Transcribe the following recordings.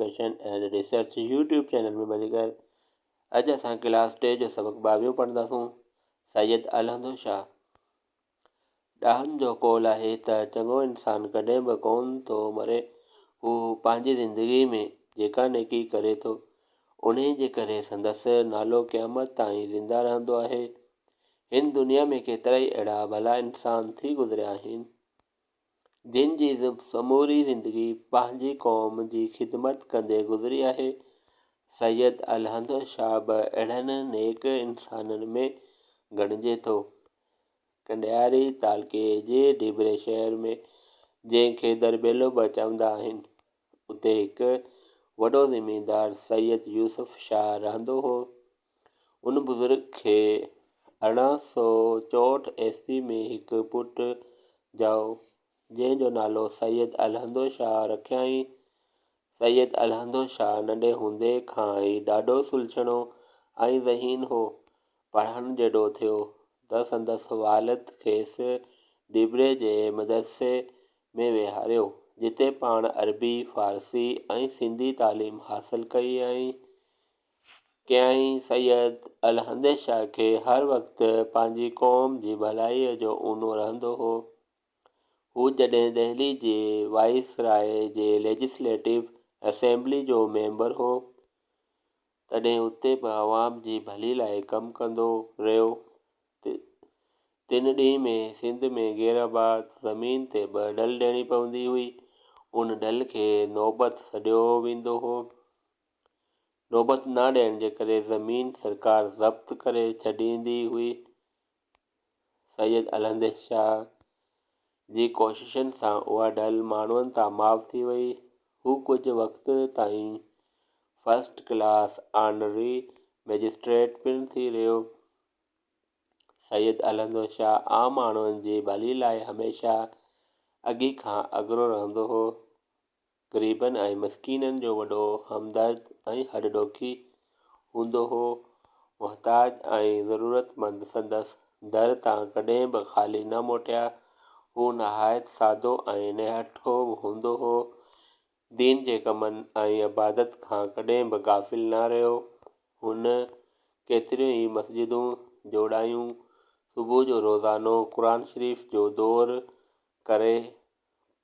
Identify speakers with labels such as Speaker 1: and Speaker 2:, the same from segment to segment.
Speaker 1: Education and research YouTube channel ۾ ڀليڪار. اڄ اسان ڪلاس ٽي جو سبق ٻاويهون پڙهنداسون. سيد الهندو شاهه ڏاهن جو قول آهي ته چڱو انسان ڪڏهن به ڪونه ٿو مري. هو پنهنجي زندگي ۾ جيڪا نيڪي ڪري ٿو، انهي جي ڪري سندس نالو قيامت تائين زنده رهندو آهي. هن دنيا ۾ ڪيترائي اهڙا ڀلا انسان ٿي گذريا آهن. جن جي سموري زندگي پنهنجي قوم جي خدمت ڪندي گذري آهي. سيد الهندو شاهه به اهڙن نيڪ انسانن ۾ ڳڻجي ٿو. ڪنڊياري تعلقي جي ڍيبري شهر ۾ جنهن کي درٻيلو به چوندا آهن، اتي هڪ وڏو زميندار سيد يوسف شاهه رهندو هو. ان بزرگ کي 1864 عيسوي ۾ هڪ پٽ ڄائو، جنهن جو نالو سيد الهندو شاهه رکيائين. سيد الهندو شاهه ننڍي هوندي کان ئي ڏاڍو سلڇڻو ۽ ذهين هو. پڙهڻ جيڏو ٿيو ته سندس والد کيس ڊيبري جي مدرسي ۾ ويهاريو، جتي پاڻ عربي، فارسي ۽ سنڌي تعليم حاصل ڪيائين. ڪيائين. سيد الهندي شاهه کي هر وقت پنهنجي قوم جي ڀلائيء جو اونو رهندو هو. هو جڏهن دهلي جي وائسراء جي ليجسليٽو اسيمبلي جو ميمبر هو، تڏهن اتي به عوام جي ڀلي لاء ڪم ڪندو رهيو. تن ڏينهن ۾ سنڌ ۾ غيرآباد زمين تي به ڍل ڏيڻي پوندي هئي. ان ڍل کي نوبت سڏيو ويندو هو. نوبت نه ڏيڻ جي ڪري زمين سرڪار ضبط ڪري ڇڏيندي هئي. سيد الهندي شاهه جي ڪوششن سان اها ڍل ماڻهن تان معاف ٿي وئي. هو ڪجهه وقت تائين فرسٽ ڪلاس آنرري مئجسٽريٽ پڻ ٿي رهيو. سيد الهندو شاهه عام ماڻهن جي ڀلي لاء هميشه اڳي کان اڳرو رهندو هو. غريبن ۽ مسڪينن جو وڏو همدرد ۽ هڏ ڏوکي هوندو هو. محتاج ۽ ضرورتمند سندس در تان ڪڏهن به خالي نه موٽيا. هو نهايت سادو ۽ نهٺو هوندو هو. دين جي ڪمن ۽ عبادت کان ڪڏهن به غافل نه رهيو. هن ڪيتريون ئي مسجدون جوڙايون. صبح جو روزانو قرآن شريف جو دور ڪري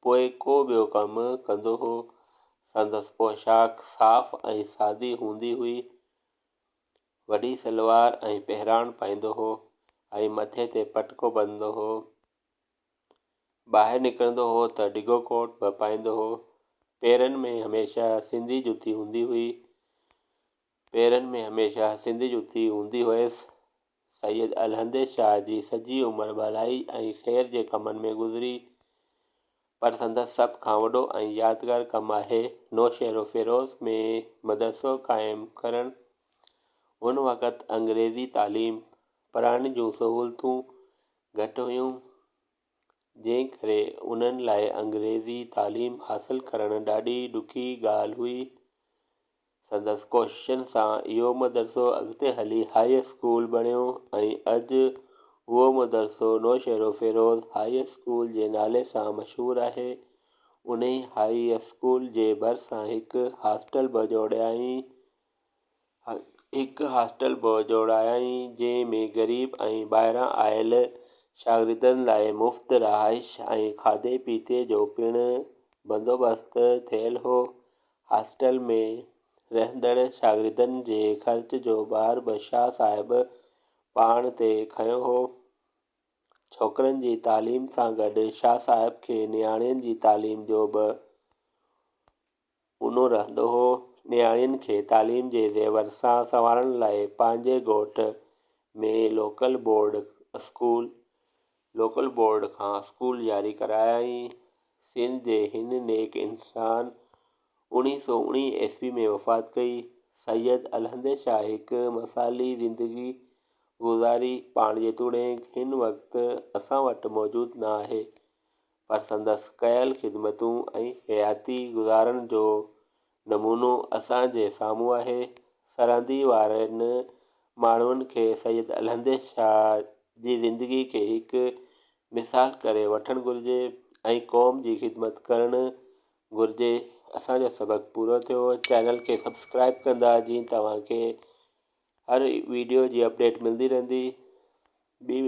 Speaker 1: پوء ڪو ٻيو ڪم ڪندو هو. سندس پوشاڪ صاف ۽ سادي هوندي هئي. وڏي سلوار ۽ پهراڻ پائيندو هو ۽ مٿي تي پٽڪو ٻڌندو هو. ٻاهر نڪرندو هو ته ڊگهو ڪوٽ به پائيندو هو. پيرن ۾ هميشه سنڌي جتي هوندي هئي. پيرن ۾ هميشه سنڌي جتي هوندي هيس. سيد الهندي شاهه جي سڄي عمر ڀلائي ۽ خير جي ڪمن ۾ گذري، پر سندس سڀ کان وڏو ۽ يادگار ڪم آهي نوشهروفيروز ۾ مدرسو قائم ڪرڻ. ان وقت انگريزي تعليم پڙهائڻ جون سهولتون گهٽ هيون، جنهن ڪري انهن لاء انگريزي تعليم حاصل ڪرڻ ڏاڍي ڏکي ڳالهه هئي. سندس ڪوششن سان اهو مدرسو اڳتي هلي هاء اسڪول بڻيو ۽ اڄ اهو مدرسو نوشهروفيروز هاء اسڪول جي نالي سان مشهور آهي. انهي هاء اسڪول جي ڀرسان هڪ هاسٽل به جوڙيائين هڪ هاسٽل به جوڙايائين جنهن ۾ غريب ۽ ٻاهران آيل شاگردن لاء مفت رهائش ۽ کاڌي پيتي جو پڻ بندوبست ٿيل هو. هاسٽل ۾ رهندڙ شاگردن جي خرچ جو بار به شاهه صاحب پاڻ تي کنيو هو. ڇوڪرن جي تعليم سان گڏ شاهه صاحب کي نياڻين جي تعليم جو به اونو رهندو هو. نياڻين کي تعليم جي زيور سان سنوارڻ لاء پنهنجي ڳوٺ ۾ local board school local board کان اسڪول جاري ڪرايائين. سنڌ جي هن نيڪ انسان 1919 عيسوي ۾ وفات ڪئي. سيد الهندي شاهه هڪ مثالي زندگي گذاري. پاڻ جيتوڻيڪ هن وقت اسان وٽ موجود نه آهي، پر سندس ڪيل خدمتون ۽ حياتي گذارڻ جو نمونو اسان جي سامهون آهي. سرهندي وارن ماڻهن کي سيد الهندي شاهه جي زندگي کي هڪ مثال ڪري وٺڻ گهرجي ۽ قوم جي خدمت ڪرڻ گهرجي. اسان جو سبق پورو ٿيو. چينل کي سبسڪرائب ڪندا جيئن توهان کي هر ويڊيو جي اپڊيٽ ملندي رهندي. ٻي.